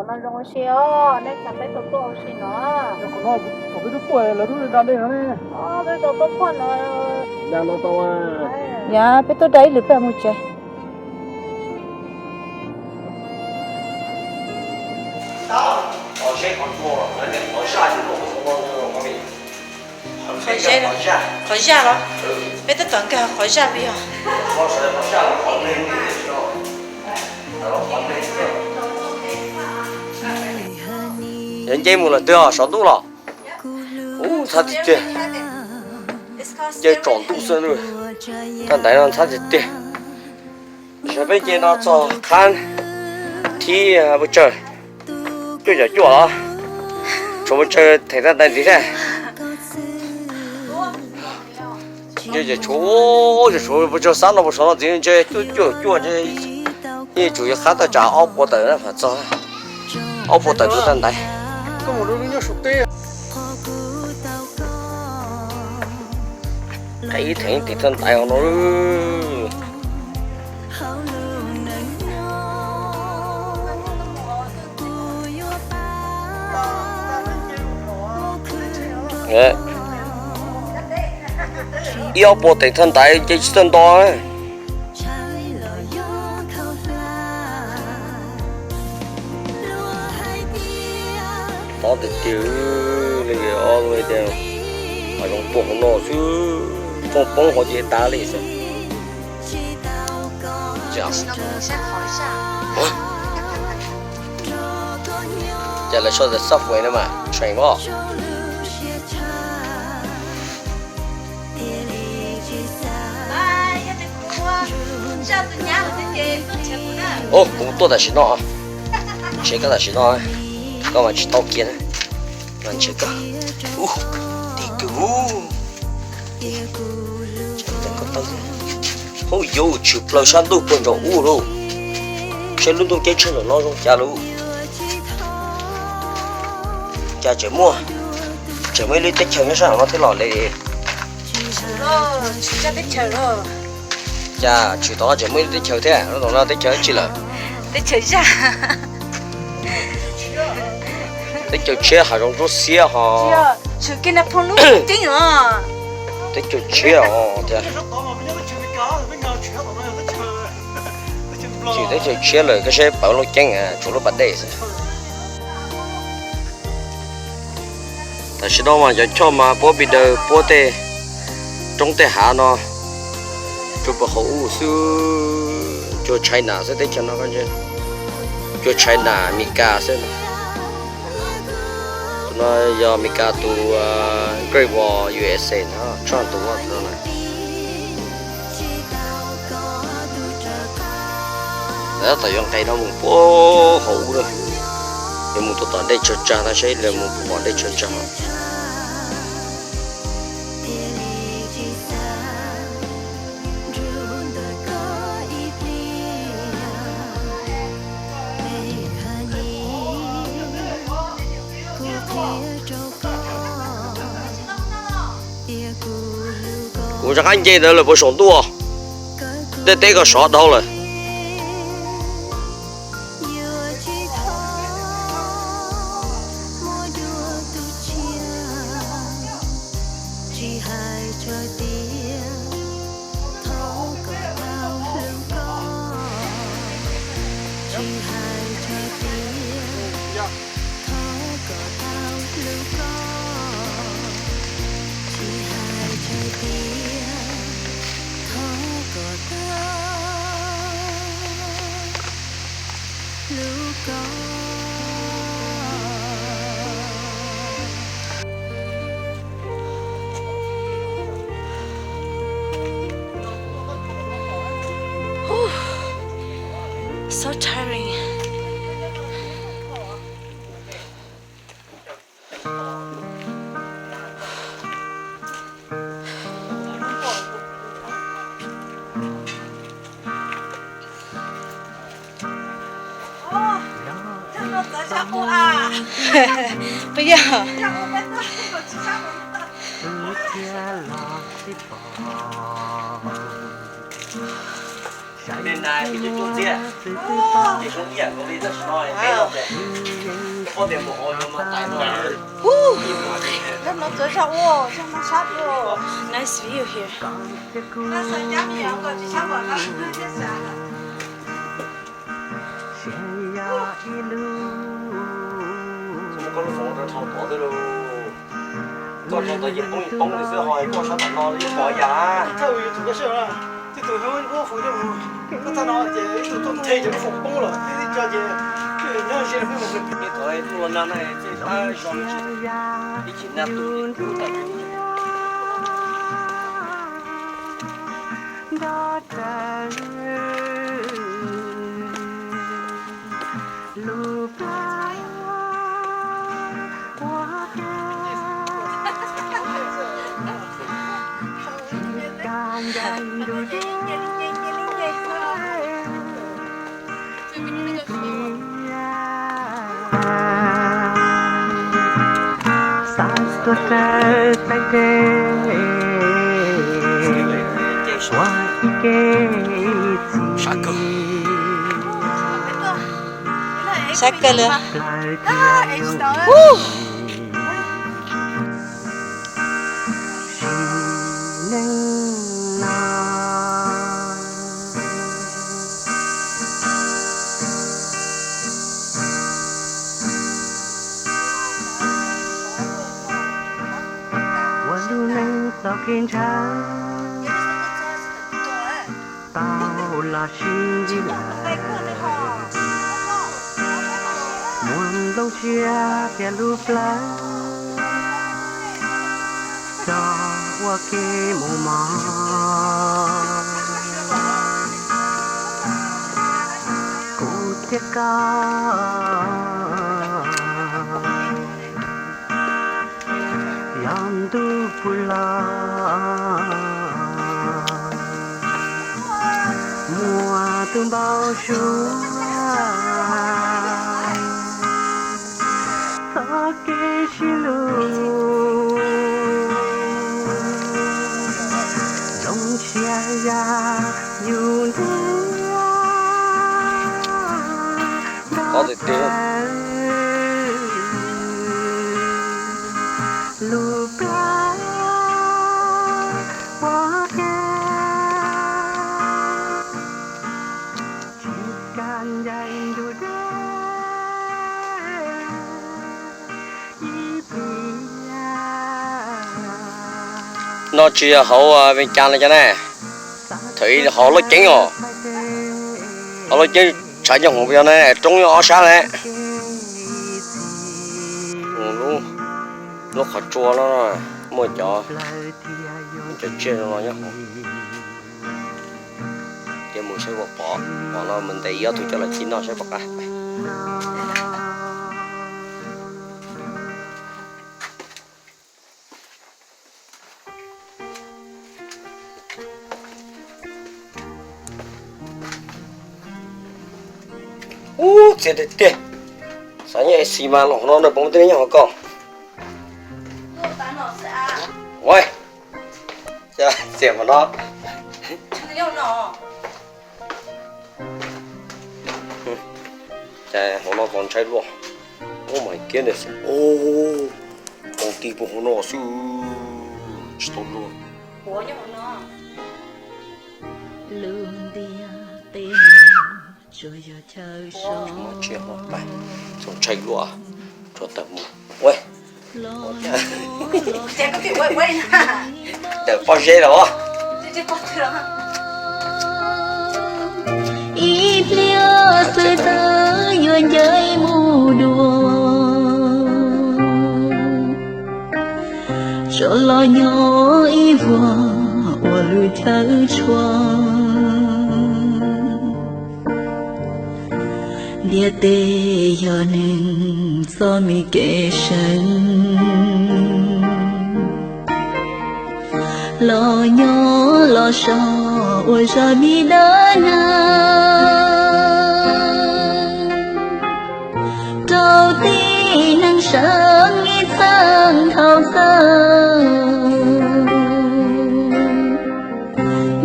Qhov no zoo ua si os, nej xav peb tau tuaj ua si no. Qhov no, qhov peb tuaj tuaj lawv lub da dej no ne. Peb tau tuaj phoj no. Da no tau. Yog peb tuaj da ib lwm peb mus tsev. Qhov zaj los? Peb tab tom nkag qhov zaj peb yog. Yog nce mus lawm twg os, saum ntuj los? Ub, ntxhab tiag tiag. Nce tsaus ntuj xwb. Thaj ntaiv no ntxhab tiag tiag. Peb nce no txog qhab thib pes tsawg? Cuaj caum cuaj los? Tshuav pes tsawg theem thaj ntaiv ntxiv thiab. Ntshe tshuav, tshuav pes tsawg xab no pes tsawg no ntxiv ntshe cuaj caum cuaj ntshe. Yeej tsum yuav qab tawm tsam ob puas tawm na mam txog. Ob puas tawm rau thaj ntaiv. Qab ib theem tim thaj ntaiv hauv no. Ib ob puas teem thaj ntaiv ces tsis txawj nto. Tob tiag tiag li, ob tiag, hav zoov puag hauv no xwb, poob poob hauv ces tas li xwb. Ces lawv sau the subway no mas, train os. Os, kuv tuaj tam sim no, ntshe koj tam sim no, koj mas tsis tau kiag na, mas ntshe koj, ub, tib kawg ub. Hauj yauv, tshwm plaws sab ntuj puag nraum ub lauj. Saib lub ntuj ceeb tsheej nraum no zoo cas lauj. Cas tseem muaj, tseem muaj ib lub teb chaws nyob sab nraum no thiab los li. Cas tshwm tom no tseem muaj ib lub teb chaws thiab, lub tom no teb chaws dab tsi lawm? Teb chaws zaj. Teb chaws tshiab hav zoov ntsuab xiab ho. Tshwm kiag na phoo lub ceeb os. Teb chaws tshiab os thiab. Tsis teb chaws tshiab lawm, koj saib pawg lub ceeb tshuav lub pas dej xwb. Tam sim no mas cov choj mas puab pis daws puab tej roob tej hav no, tsuas pawg hauv ub xwb, cuag China xwb teb chaws no, cuag China Amelikas xwb. Tus no yog Amelikas tus Great Wall U S A, Trump tus no. Lawv tab tom yuav nqes no mus puag hauv ub na, yuav mus rau tom dej tsawg tsag no, saib lawv mus puag tom dej tsawg tsag. Kuv rov qab nce ntawd lawm puas saum ntuj, dej teb koj sov dhau lawm. So tiring. Puas yog? Ua li na, peb coob coob thiab, ces zoo ib yam nkaus li tam sim no peb no ces, koj tias mus hauv no mas tais no. Ub, nyob no txawv zog ua zog no sab dua. Nice view here. Koj lub foom rau thaum tod xwb lauj. Koj thaum tod ces poob poob li xwb ho koj sab tom no yeej pom yam. Thawj tus koj sawj na, tej tus Hmoob muab foom coj mus, koj txog no ces ib tug tuaj nthe ces lub foom poob lawm, ib co ces nyob ze peb mus. Thaum tuaj los nag na, tej tab zoo ib chim nag tu ib tug tag. Nto raws lub plab ua ke, tsis tas ncaim ntu deb, ib pliag xav tuaj raws taij dej ua ib ke txiv. Sab kawg li. Plaws tias yog sim neej no. Ua lub neej txoj kev ntshaw tau los sib ntsib lawm, muaj nplooj tsiab thiab lub plawv coj ua ke mus mog. Kuv thiab koj yog ntuj pug los muaj tus npau suav txoj kev sib hlub zoo siab ya yus ntiag. Nto raws lub plab ua ke, tsis tas ncaim ntu deb, ib pliag. No tsis yog hauv Vees Cas no cov ne, thaum ub hauv Lauj Ceeb os. Hauv Lauj Ceeb tshav nyob hauv yog ne, roob nyob ob sab ne. Lub qhov tsua no muaj cov, cov tsiaj zoo no nyob hauv. Ces mus saib puas pom, pom no mus ntes ib ob tug coj los ci noj saib puas qab. Ub, txias tiag tiag. Xav nyob ib xis mas los hauv no na, puas muaj tib neeg nyob hauv ko? Ua, txias mas no. Cas hauv no pom ntshai luaj. Ub, mas kiab ntawd xwb. Ub, pom tib pom hauv no xwb. Tsis tau luaj. Lub ntiaj teb tsuas yog chaw so. Txaus ntshai luaj, tsuas tawm mus. Ua, ntawm pob zeb los. Ib pliag xwb txawm yuav ncaim mus dua, tso los nyob ib vuag ua lub chaw tshua. Ntiaj teb yog neeg txoj me kev seev, los nyob los so ua zaj me dab neeg rau tib neeg seev ib txheej thaum txawj.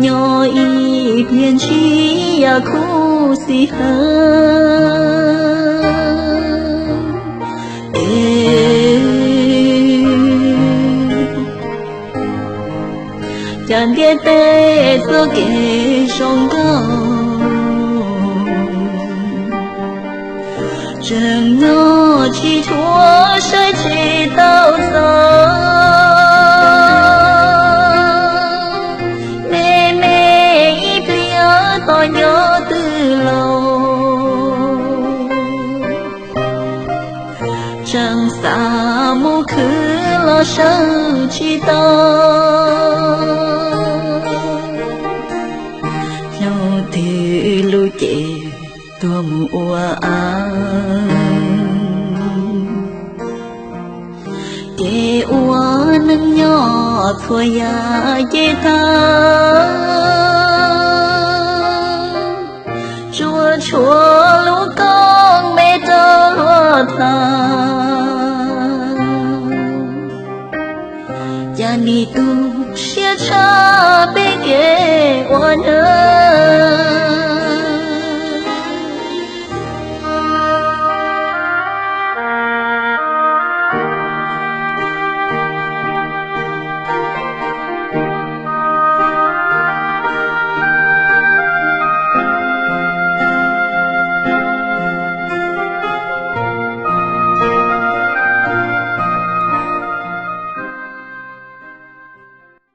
Nyob ib pliag ntsib yam khuv xim hawv. Es cas ntiaj teb txoj kev zoo nkauj tseem nyob tsis dhuav, saib tsis tau xyov me me ib pliag tos nco twg los. Tseem xav mus khwv los sawv tsis tau, hnub twg lub cev tuag mus ua av. Kev ua neej nyob txhua yam ces tag, tsuas tshuav lub koob me rau luag tham. Cas nim tu siab tshaj peb kev ua neej.